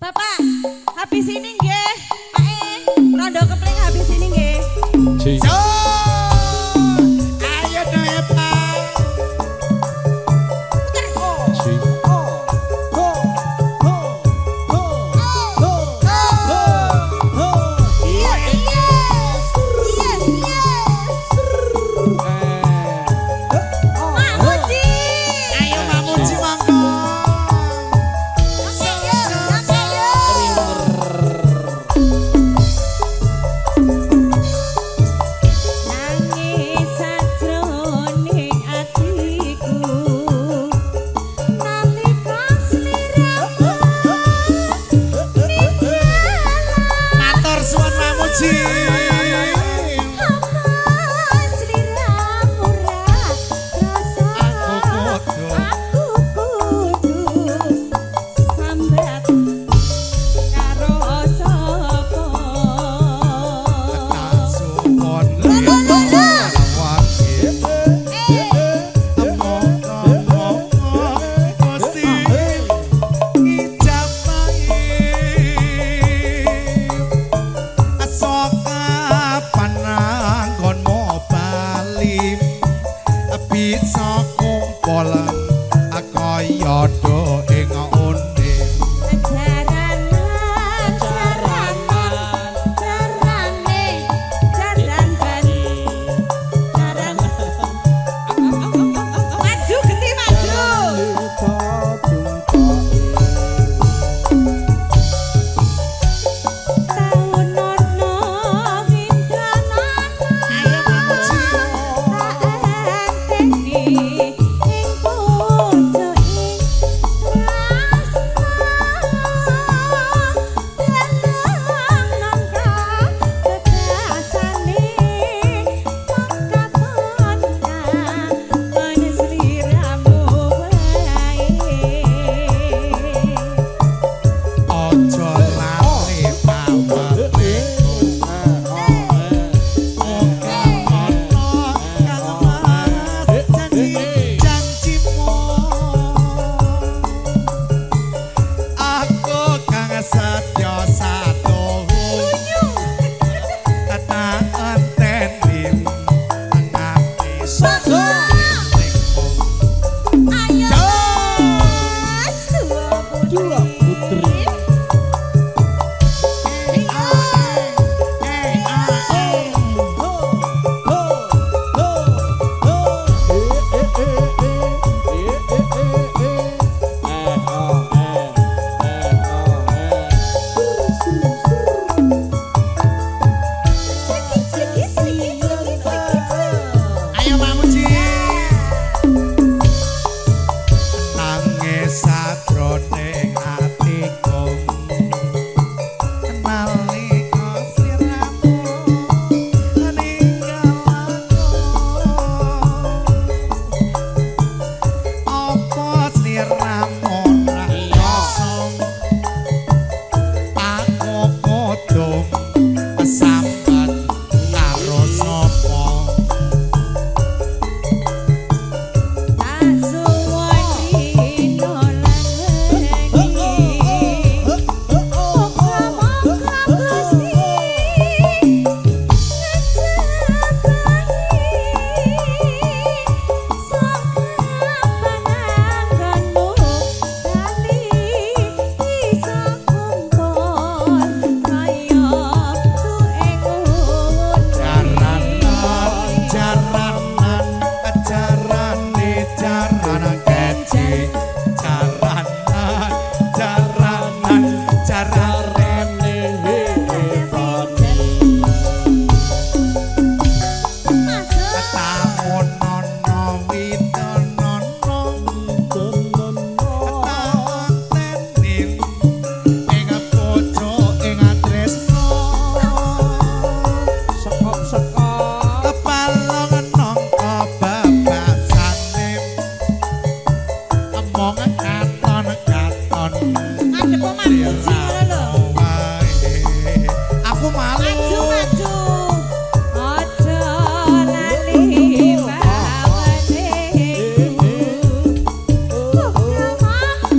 Bapak, habis ini nggih. Pak E, rondo kepling habis ini nggih. Yo. Ayo dong Pak. Puter. Oh, oh, ho, ho, ho, ho, ho, ho. Iya, iya. Iya, iya. Eh, Mak Muji. Ayo Mak Muji monggo. Oke, yo, oke, yo. Nangis sajroning atiku nalika sliramu ninggal. Matur suwun Mak Muji. Apa sliramu ra krasa? Aku kudu. Aku kudu sambat karo sapa? Tak suwun. Lho, lho, lho. Eh, Muga-muga Gusti ngijabahi. Sok kapan anggonmu bali bisa kumpul kaya do ing onde. Jaranan, jaranan, jarane, jaran ban, jaran. Maju genti maju. Taun ono windanana, Ayo Mak Muji. tak enteni ing pucuking rasa deleng nangka bebasane mung katon kangen sliramu wae. Aja lali pawetku. Muga ana kang mas janji janjimu. Aku kang setya satuhu tak enteni ngabdi ringmu. Ayo Yo. Mas dua Dua putri. putri. Eh, ah, eh. Ho, ho, ho, ho. Eh, eh, eh, eh. Eh, eh, eh, eh. Eh, oh, eh. Eh, oh, eh. Sliki, sliki, sliki, sliki, sliki. Ayo Mak Muji. Nangis sajroning atiku nalika sliramu ninggal aku. Apa sliramu ra krasa? Aku kudu sambat karo sapa? Tak suwun dina lan wengi. Muga-muga Gusti ngejabahi. Sok kapan anggonmu bali bisa kumpul kaya tueng. Jaranan, jaranan, jarane, jaranan keci. Jaranan, jaranan, jarane. Masuk. Tamunono widonono tak enteni ing pucuk ing tresno. Sekop sekop. Kepalong nangka bebasane mong katon katon Ngadep Mak Muji ngono lho. wae. Aku malu. Maju maju. Aja lali bawaneku. Muga-muga Mas.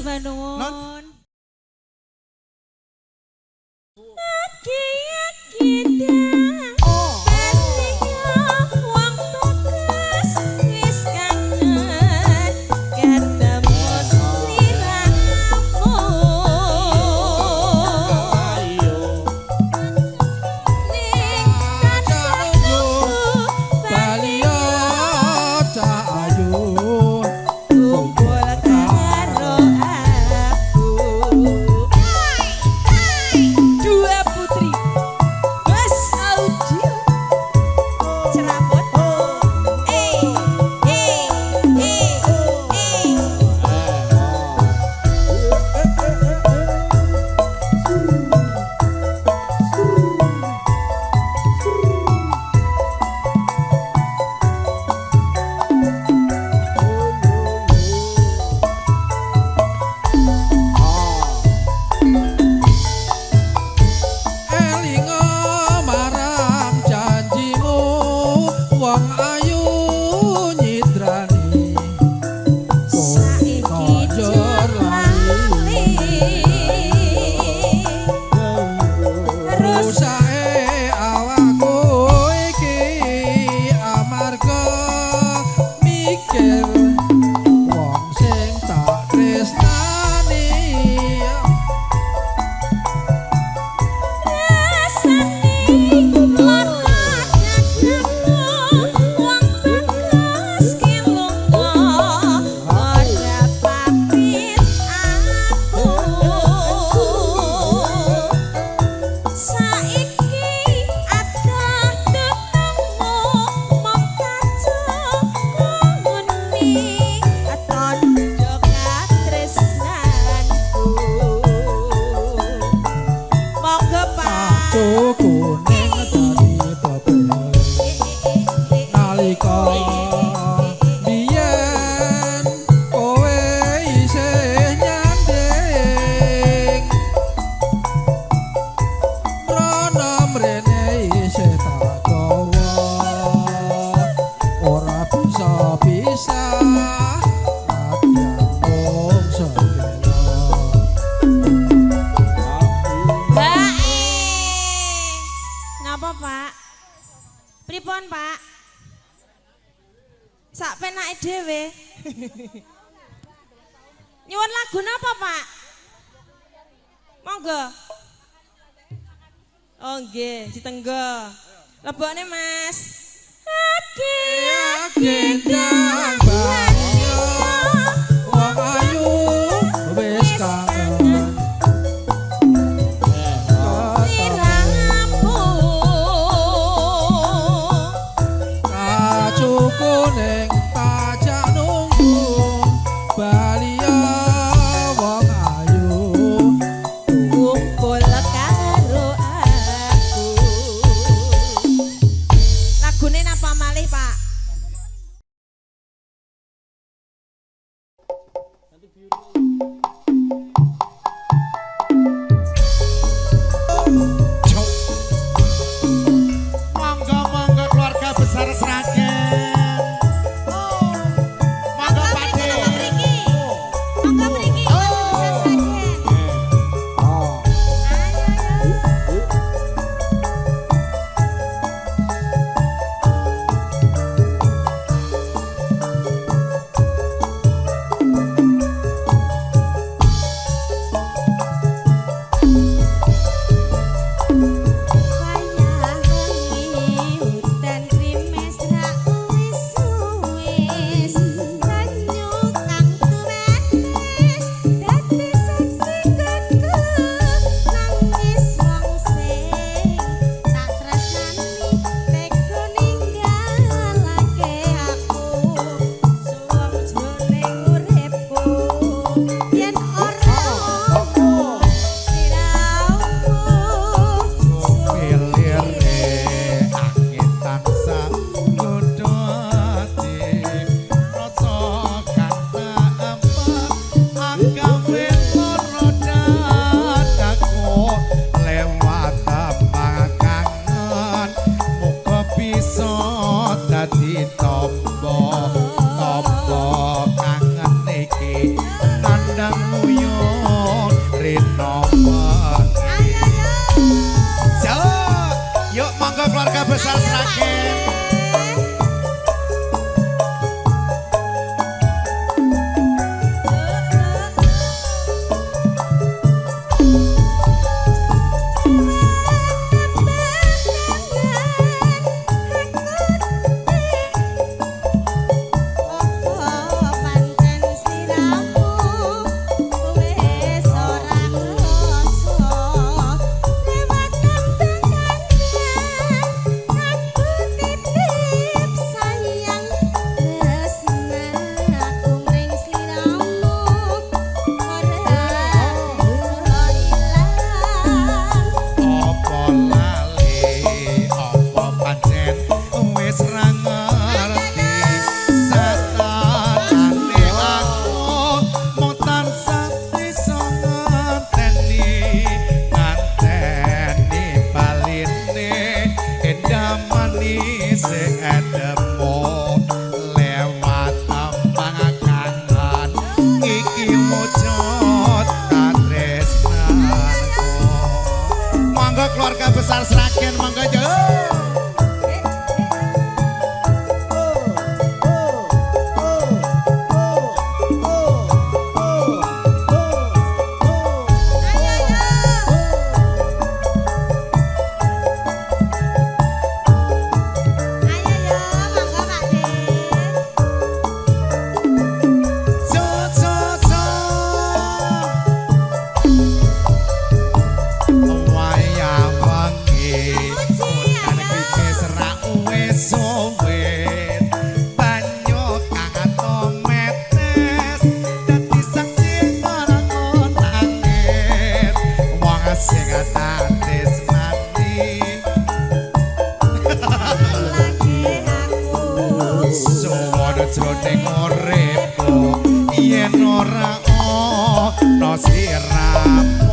sembah nuwun. Non. Wong bagus wis kangen ketemu sliramu. Ayo. Ning tansah nunggu Bali cah ayu. Kumpul karo aku. Dua putri Mas Audio Cerapot. Eh eh eh eh. Elinga marang janjimu wong ayu nyidrani. Saiki Jor lali. Terus Rusake awakku iki amarga mikir wong sing tak tresnani. Rasane lara dadaku wong bagus ki lunga ora pamit aku. Saiki adoh tetemu mung kacung nguni tondo katresnanku. Monggo Pak. Kuning dadi bebel nalika biyen kowe isih nyanding mrono mrene isih tak gawa ora bisa-bisa nadyan mung sedhela. Bae. Napa, Pak? Pripun, Pak? Sak penake dhewe. Nyuwun lagu napa, Pak? Monggo. Oh nggih, ditenggo. Lebokne, Mas. Ake Gendang banyo wong ayu wis kangen sliramu. Kacukuning pajak nunggu bali wong ayu. Kumpul karo aku. Lagune napa malih, Pak? rino Ayo yo. Jauh. Yuk monggo keluarga besar Sragen. Apa lali, apa pancen wis ra ngerti satanane aku mung tansah bisa ngenteni nganteni baline endah manis edemo lewat tambang kangen iki wujud katresnanku. Monggo keluarga besar Sragen, monggo yo. So so so. Wayah wengi udan kritis ra wis suwit banyu kang ato metes dadi saksi marang nangis wong sing tresnani suwun jroning uripku yen ora ana sliramu.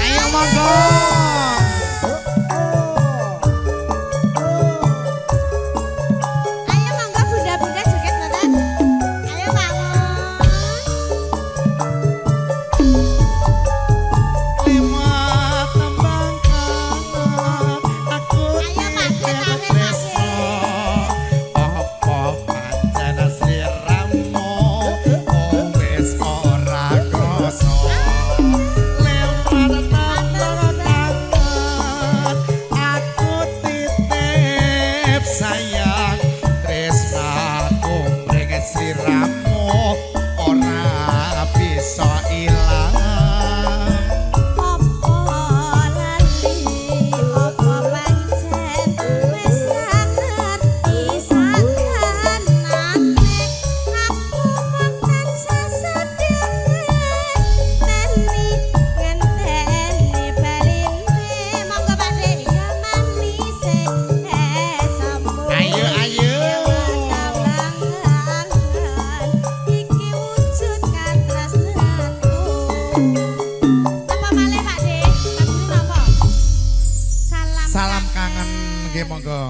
Ayo monggo. Ayo monggo bunda-bunda joget mboten? Ayo bangun. Lewat tembang kangen aku Ayo, Pak, titip kita ambil, Pak. tresno apa pancen sliramu wis ora krasa lewat tembang kangen aku titip sayang tresnaku mring sliramu ora bisa ilang. Apa lali, apa pancen wis ra ngerti sakanane aku mung tansah sedih ngenteni ngenteni baline. Monggo Pak Dik, ya manis esamu. Ayo ayo. Iki wujud katresnanku. Apa malih Pak Dik? Lagune napa? Salam Salam kangen nggih monggo.